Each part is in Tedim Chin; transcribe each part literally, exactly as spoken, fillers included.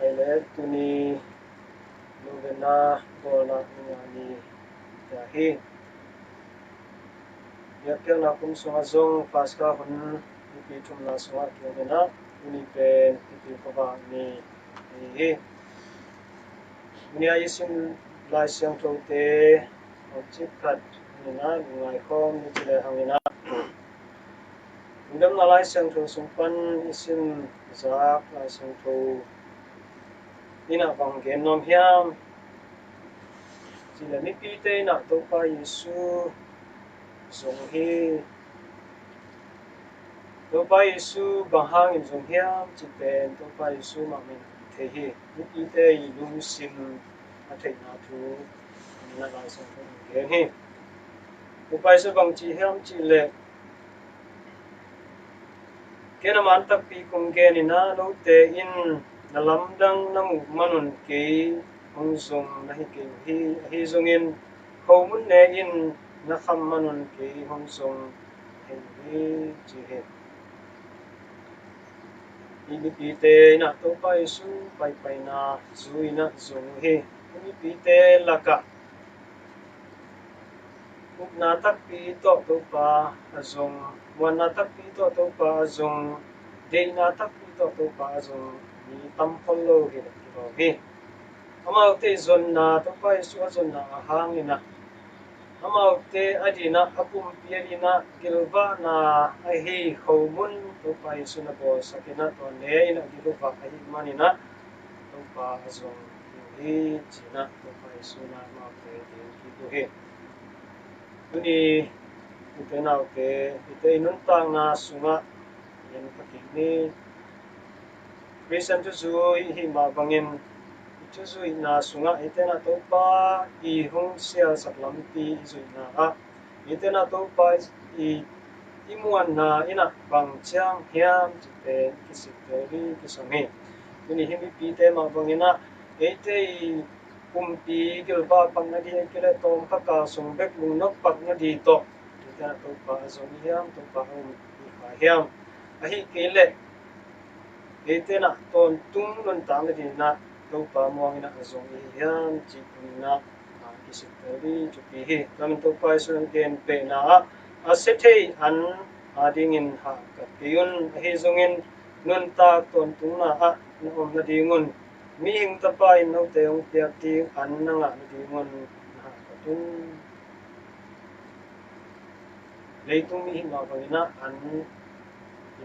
Ai le tuni novena bawlna ni nga ni tia hi. Biakpiakna kum sungah zong Paska hun nipi thumna sungah kiang hi a, tuni pen nipi khuavak ni hi. Tuni a i sim Lai Siangthote hong cip khat hi a, lungngai khawm ni ci le hang hi a. Lungdamna Lai Siangtho sung pan i sim zak Lai Siangtho in a bang gen nuam hiam cih leh mipite in a Topa Jesu zong hi. Topa Jesu bang hangin zong hiam cih pen Topa Jesu mahmah in thei hi. Mipite i lungsim a theihna thu in a Lai Siangtho in gen hi. Topa Jesu bang ci hiam cih leh, ken a man takpi kong gen in a, note in na lamdang na muh manun kei hong zong na hi kei uh hi. Ahi zongin khomun ne in na kham manun kei hong zong na hi uh hi, ci hi. I mipite in a Topa Jesu paipaina zui in a zong uh hi. I mipite lakah upna takpi tawh Topa a zong, muanna takpi tawh Topa a zong, deihna takpi tawh Topa a zong mi tam khol lo hi leh kilawm hi. Amaute zonna, Topa Jesu a zonna a hang in a, amaute a din a, a pumpi a din a gilvahna ahi khomun Topa Jesu in a bawlsak in a, tua ne in a gilvah ahih man in a Topa a zong hi uh hi, ci in a Topa Jesu in a amaute gen kik uh hi. Tuni ute naute, ute i nuntakna sungah i en kha kik ni. Khristian thuzui i hih mah bangin i thuzuihna sungah eite in a Topa i hong sialsak lampi i zuihna ah eite in a Topa i, i muanna in a bang ciang hiam cih pen kisik tel ding kisam hi. Tuni hih mipite mah bangin a eite i pumpi gilvah pakna ding, ahih kei leh tawmkha kal sung bek lungnop pakna ding tawh eite in a Topa a zong i hiam, Topa a um i kha hiam? Ahih kei leh eite in a tawntung nuntakna ding in a Topa muang in a zong i hiam cih tuni in a kisik tel ding thupi hi. Tua ahih manin Topa Jesu in a gen pehna ah, a sia thei an adingin hahkat kei un. Ahi zongin nuntak tawntungna ah na om nadingun Mihing Tapa in note hong piak ding an na ngah nadingun na hahkat un. Leitung mi hih mah bangin a an i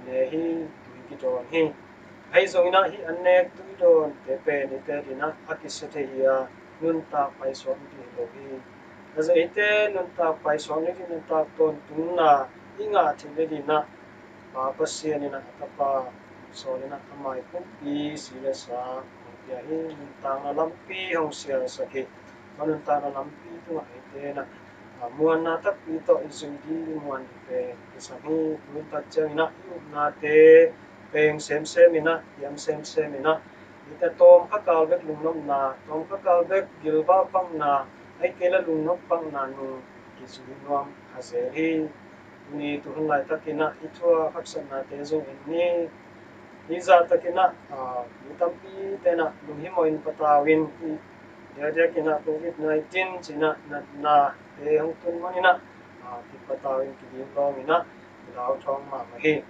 ne hi, tui kidawn hi. Ahi zongin a hih an nek tui dawnte pen eite ading a a kisia thei hi a, nuntak paisuak nading hi lo hi. Ahi zongin eite nuntak paisuak nading, nuntak tawntungna i ngah theih nading a Pa Pasian in a Tapa sawl in a ama i pumpi si le sa hong pia hi. Nuntakna lampi hong sialsak hi. Tua nuntakna lampi tungah eite in a, a, muanna takpi tawh i zui ding i muan ding pen kisam hi. Nuntak ciangin a i upnate peng semsem in a, hiam semsem in a, eite tawmkha kal bek lungnopna, tawmkha kal bek gilvah pakna, ahih kei leh lungnop pakna nung kizui nuam a zel hi. Tuni tuhun laitakin a i thu a haksatnate zong en ni. Hih zahtakin a, a, mi tampite in a lunghimawh in patau in, hih diakdiakin a Covid nineteen ci in a natnate hong tun man in a, a, kipatau in kidim lawng in a i lauthawng mahmah hi.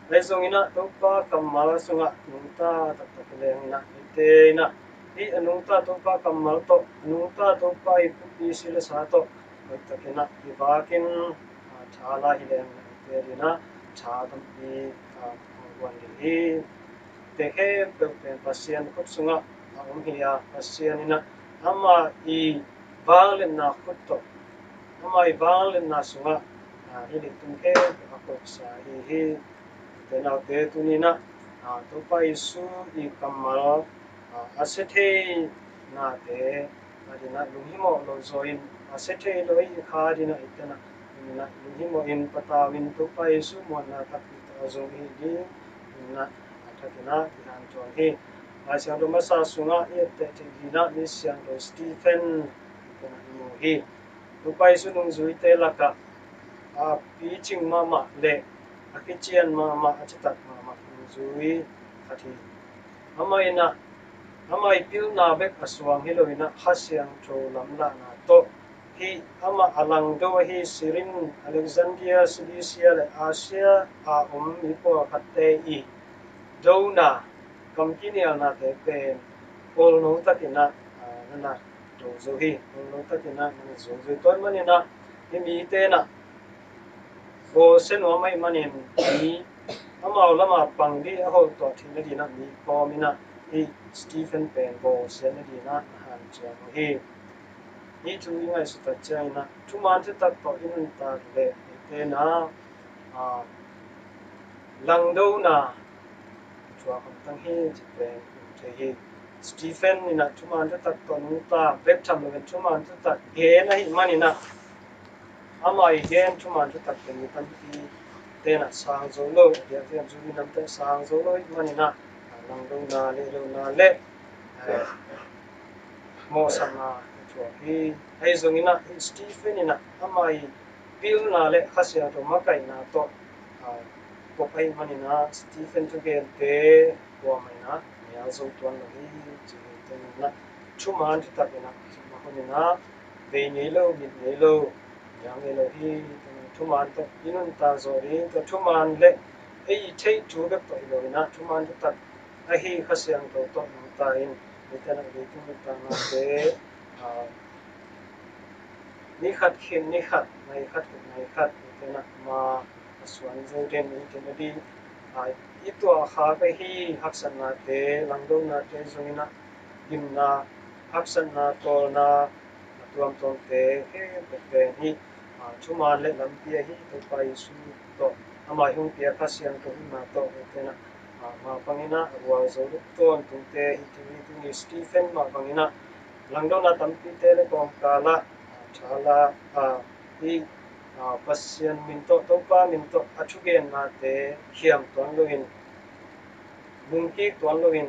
Ahi zongin a Topa kammal sungah nungta taktak hi leng in a eite in a hih a nungta Topa kammal tawh, a nungta Topa i pumpi si le sa tawh hoihtakin a i vakin, a, tha la hi leng in a eite ading a tha tampi, a, hong guan ding hi. Eite khempeuh pen Pasian khut sungah a om hi a, Pasian in a ama i vangliatna khut tawh, ama i vangliatna sungah, a, hih leitung khempeuh a koihsa ahi hi. Ute naute, tuni in a, a, Topa Jesu i kammal, a, a sia thei nate ading a lunghimawh lo zaw in, a sia thei lo i kha ading a eite in a, tuni in a lunghimawh in patau in Topa Jesu muanna takpi tawh a zong i hih ding in a, a thakin a kihanthawn hi. Lai Siangtho masa sungah i etteh theih ding in a mi siangtho Stephen i mu hi. Topa Jesu nungzuite lakah a picing mahmah le a kician mahmah, a citak mahmah nungzui khat hi. Amah in a Ama ii pilna bek a suang hi loin ah Kha Siangtho lamlahna tawh hih amah a langdo ahi Cyrene, Alexandria, Cilicia le Asia a om mi pawlkhatte ii dona, kam kinialnate pen olno takin ah, aa, na na do zo hi. Olno takin ah na na zo zo hi. Tua ahih manin ah hih mite in ah bawlsia nuam ahih manin mi amau lamah pang ding a holh tuah theihna dingin ah mi khawm in ah hih Stephen pen bawlsiatna dingin ah na hanciam uh hi. Hih thu i ngaihsut tak ciangin ah thuman thutak tawh i nuntak leh eite in ah, aa, langdona thuak hamtang hi cih pen i mu thei hi. Stephen in ah thuman thutak tawh nuntak bek tham loin thuman thutak gen ahih manin ah ama ii gen thuman thutak pen mi tampite in ah sang zo lo, a diakdiak zui namte sang zo lo ahih manin ah langdona, lehlona le, eh, mawhsakna a thuak hi. Ahi zongin ah hih Stephen in ah ama ii pilna le Kha Siangtho makaihna tawh, aa, pop ahih manin ah Stephen thugente kuamah in ah nial zo tuan lo hi. Ci hi. Tua ahih manin ah thuman thutak in ah, zumna hun in ah vei ngei lo, mit ngei lo, nial ngei lo hi. Tua ahih manin thuman tawh i nuntak zawh ding, tua thuman le ei theih thu bek tawh hi loin ah thuman thutak ahi Kha Siangtho tawh nungta in, mite in ah leitung nuntaknate, aa, ni khat khit ni khat, nai khat khit nai khat, mite in ah ama a suan zo den i cih na ding, aa, i tuahkhak ahi haksatnate, langdonate zongin ah gimna, haksatna, tawlna, a tuamtuamte khempeuh pen hih, aa, thuman le lampi ahi Topa Jesu tawh, ama ii hong piak Kha Siangtho hihna tawh, eite in ah, aa, mapang in ah a gualzo lo tawntungte hi thei hi. Tuni Stephen mapang in ah langdona tampite le kawmkal ah, aa, tha la, aa, hih, aa, Pasian min tawh, Topa min tawh a thugennate khiam tuan loin, lungkik tuan loin,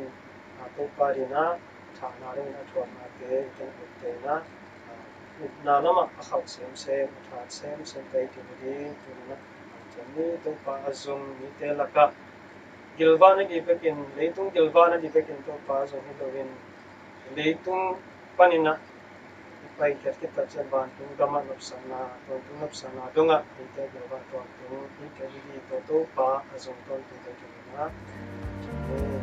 aa, Topa dingin ah thahna dingin a thuaknate i ken a ette in ah, aa, upna lamah a khauh semsem, a that semsem ka hi kei ding. Tuni in ah hanciam ni. Topa a zong mite lakah gilvahna ding bekin, leitung gilvahna ding bekin Topa a zong hi loin, leitung panin ah i paikhiat khit tak ciang vantung gamah nopsakna, tawntung nopsakna dongah eite gilvah tawntung i ken ding, tua Topa a zong tawntung ka hi kei ding.